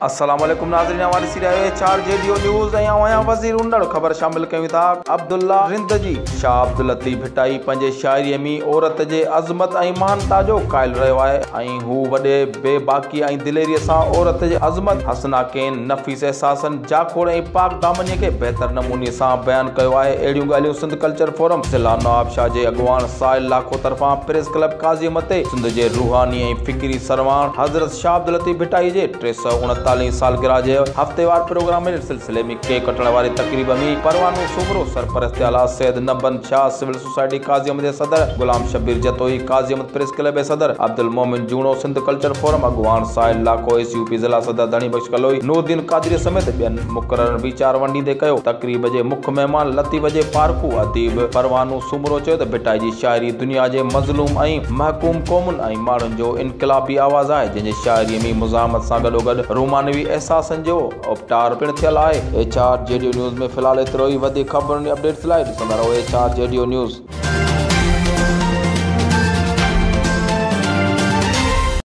السلام عليڪم ناظرين اوهان ڏسي رهيا آهيو H R G D O news ۽ آئون آهيان وزير انڙ خبر شامل ڪيون ٿا عبدالله رند جي شاهه عبداللطيف ڀٽائي پنهنجي شاعري ۾ عورت جي عظمت ۽ مهانتا جو قائل رهيو آهي ۽ هو وڏي بي باڪي ۽ دليري سان عورت جي عظمت حسناڪين نفيس احساسن جاکوڙ ۽ پاڪ دامني کي بهتر نموني سان بيان ڪيو آهي اهڙيون ڳالهيون سنڌ ڪلچر فورم ضلع نوابشاهه جي اڳواڻ ساحل لاکو طرفان پريس ڪلب قاضي احمد تي سنڌ جي روحاني ۽ فڪري سرواڻ حضرت شاهه عبداللطيف ڀٽائي جي 339 هين سالگرهه جي هفتيوار پروگرام جي سلسلي ۾ ڪيڪ ڪٽڻ واري تقريب ۾ پروانو سومرو، سرپرست اعليٰ سيد نبن شاهه، سول سوسائٽي قاضي احمد جي صدر غلام شبير جتوئي، قاضي احمد پريس ڪلب جي صدر عبدالمومن جوڻو، سنڌ ڪلچر فورم اڳواڻ ساحل لاکو، ايس يو پي ضلع صدر ڌڻي بخش ڪلوئي، نورالدين قادري سميت ٻين مقررن ويچار ونڊيندي ڪيو. تقريب جي مک مهمان لطيف جي پارکو اديب پروانو سومرو چيو ته ڀٽائي جي شاعري دنيا جي مظلوم ۽ محڪوم قومن ۽ ماڻهن جو انقلابي آواز آهي، جنهن جي شاعريء ۾ مزاحمت سان گڏوگڏ رومانوي احساسن جو اپٽار پڻ ٿيل آهي. H R G D news ۾ في الحال ايترو ئي، وڌيڪ خبرن ۽ اپڊيٽس لاء ڏسندا رهو H R G D news.